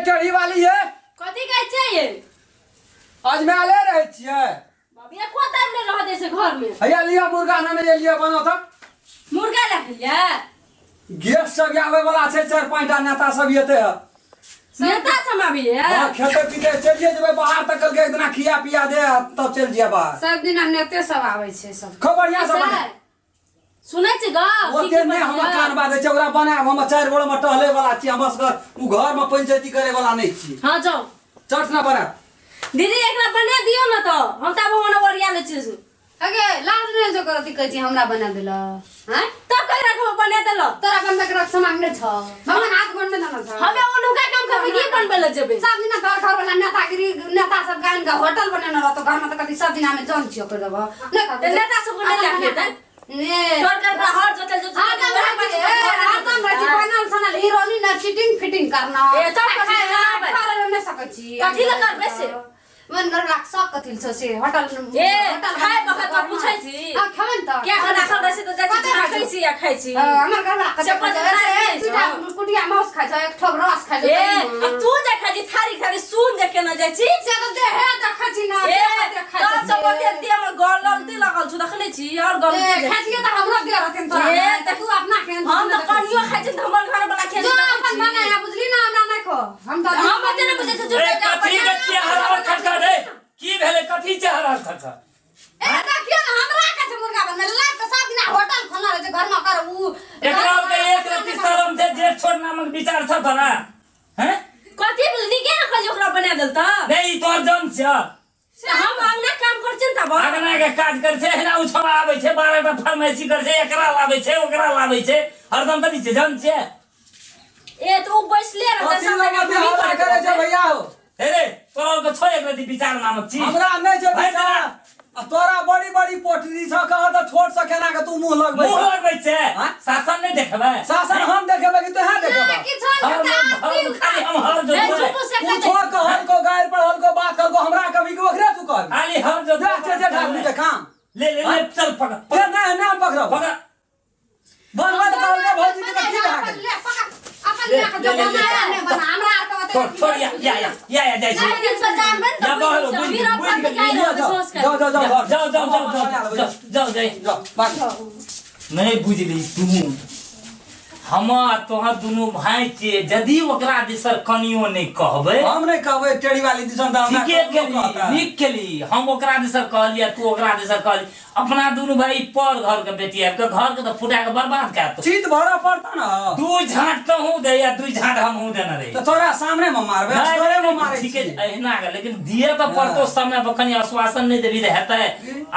टेढ़ी वाली ये। कथी कहै छियै ये? अजमायले रहै छियै। बाप, एको टाइम नहि रहऽ दै छै घरमे। हैया लिअ मुर्गा नेने एलियै, बनाउ तऽ। मुर्गा रखलियै? गेस्ट सब आबै वाला छै, चारि पाँच टा नेता सब एतै है। नेता सब आबैए? हाँ, खेते पीते चलिए जेबै बाहर, तऽ कहलकै एक दिना खिया पिया दे तब चलि जाए बाहर। सब दिना नेते सब आबै छै सब। खूब बढ़िया से बना। सुनै छी गप? ओते नहि हमर कान बाजै छै, ओकरा बनायब। हम चारि गोड़ मे टहले वाला छी, हम असगर ओ घर मे पंचायती करे वाला नहि छी। हाँ जाउ। चट ना बनायब। दीदी, एकरा बना दियौ ने तऽ हम तऽ आब ओना ओरिया लै छी। अगे लाज नहि जो करती, कहै छी हमरा बना देल हैं? तब कहि रखब बना देल। तोरा बनबै के सामान नहि छौ, भगवान हाथ गोड़ नहि देने छौ। हमे ओनुका काम करबै की बनबै लए जेबै? सब दिना घर घर वाला नेतागिरी, नेता सब गानि के होटल बनेने रहतो घर में, तऽ कथी सब दिना में जन छियो कर देबो नहि कहतो। तऽ नेता सबके नहि लए के हेतै? ने तोर कर हर जोतल जोतल हरदम रहै छी, ए, हरदम रहै छी बनल सनल हीरोनी ने, चिटिंग फिटिंग करना। ए, तब कथी खाय करबै? खाय नहि सकै छी। कथी लए करबै से? मन घर लाग सब कथी छौ से होटल। ए, होटल खाय बखत पर पूछै छी? हां, खेबै ने तऽ। क्या के राखल रहै छै तऽ जाइ छी कते खाइ झाँकै छी? छी आ खाइ छी। हँ, हमर घर वाला कते चप्पल खाइ छै? राखै ए, दूटा छौ। कुटिया माउस खाइ छै, एक ठोप रस खाइ छै। ए, आ तू जे खाइ छी थारी थारी सुन जे केना जाइ छी। से तऽ देहे देखै छी ने, ए, देह देखै तब छी। सब ओते देह में गलती लगल छौ, देखने छी और ए, गलती। खाइ छियै तऽ हमरो देह रहथिन तोरा। ए, तऽ तू अपना केहन हम तऽ पानियो खाइ छी तऽ हमर घर वाला खेत। जो अपन बनाया, बुझली ना? हमरा नहि खो, हम तऽ हम ओते नहि बुझै छी। ए, कथी के चेहरा खटखट रे? की भेलै? कथी चेहरा खटखट? ए, देखियौ ने, हमरा के छै मुर्गा बनबै लाग तऽ सब दिना होटल खोलने रहै छै घर में कर उ। एकरा के एक रत्ती शरम छै? जेठ छोट नामक विचार छ तोरा हैं? कथी भेल? नीके ने कहलियै ओकरा बना देल तऽ। नहीं, ई तोहर जन छ। से हम अंगना काम कर छियै ने तब। अंगना के काज कर छै, एहिना उ छोड़ा आबै छै, 12 टा फरमाइशी कर छै, एकरा लाबै छै, ओकरा लाबै छै, हरदम कथी छै? जन छै। ए, तऽ उ बैसले रहतै कथी सब लगा जगह हल्ला करै छै भैया हो? हे रे, तोरा के छो एक रत्ती विचार नामक चीज? हमरा नहि छै भाइ विचार। आ तोरा बड़ी बड़ी पोटरी छौ, कह तऽ छोट से केना के तू मुंह लगबै? मुंह लगबै छै? हाँ? शासन नहि देखबै? शासन हम देखेबै कि तोहे देखेबै? किछो नहि। धर्म धर्म खाली हम हर नहीं, जो चुप से कुछो कहलको, गारि पढ़लको, बात कहलको, हमरा कभी के ओकरे तू कहबी? खाली हर जो जा छै जेठ आदमी के काम। ले ले ले, चल पकड़। के नहि नहि, हम पकड़ब। पकड़। बन बन कहलकै भौजी के तऽ की भए अपन गेल? ले पकड़ अपन, ले, ले के ले, ले, ले। बनाया नहि बना, हमरा आर के ओते छोड़ छोड़, या या या या या, जाइ छी। नहीं, दिन से जानबै ने या तऽ बहरो, बुझि बुझि अमीर बुझि अपन गेली। निकालि जाओ रहल सोच कर। जाओ जाओ जाओ घर। जाओ जाओ जाओ जाओ जाओ जाओ जाओ। जाओ बाकी। नहीं बुझली तू, हम आ तोहर दुनू भाई छियै, यदि ओकरा दिसर कनियो नहि कहबै। हम नहि कहबै टेढ़ी वाली दिसन तऽ हमरा ठीके ककरो केली। कहता। नीक केली। हम ओकरा दिसर कहलियै, तू ओकरा दिसर कहली, अपना दुनू भाई पर घर के बेटी आबि के घर के तऽ फुटा के बर्बाद कए देतौ। चित भरऽ पड़ता न। दू झाँट तहूँ दे या दू झाँट हमहूँ देने रही। तऽ तोरा सामने मे मारबै? नहि, तोरे मे नहि, मारै ठीके छियै। छै, एहिना के लेकिन दिए तऽ पड़तौ समय पर, कनि आश्वासन नहि देबही तऽ हेतै?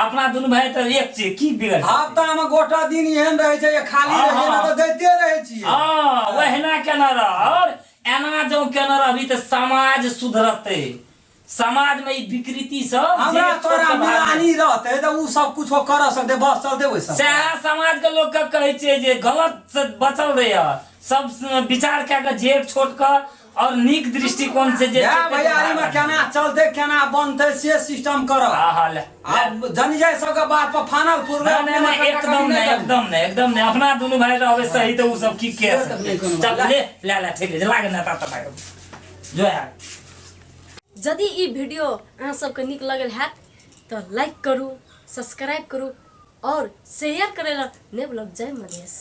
अपना दुनू भाई तऽ एक छियै, की बिगड़? हफ्ता मे गोटा दिन एहन रहै छै जे खाली हाँ, रहै छै, हाँ। ने तऽ दैते रहै छियै। हँ, ओहिना केने रह, और एना जँ केने रहबही तऽ समाज सुधरतै। समाज में ई विकृति सब हमरा जे छोट तोरा के भाग में। मिलानी रहतै तऽ उ सब कुछो करऽ सकतै, बस चलतै ओहि सब। सएह समाज के लोक के कहै छियै जे गलत से बचल रहिय, सब विचार कए के जेठ छोट के और नीक दृष्टिकोण से जे इएह छै से भैयारी में भाग। केना चलतै, केना बनतै, से सिस्टम करऽ। हाँ हाँ, ले ले। आब जनी जाय सबके बात पर फानल फुरबै। नहीं नहीं नहीं, एकदम नहीं, एकदम नहीं, एकदम नहीं। अपना दोनों भाई रहबे सही तऽ उ सब की के से तऽ नहि कोनो चल बात। ले ले ले, ठीक है, लागे नेता तता जो है। यदि ई वीडियो अहाँ सबके नीक लगल हैत तऽ लाइक करू, सब्सक्राइब करू और शेयर करै लए नहि भूलब। जय मधेश।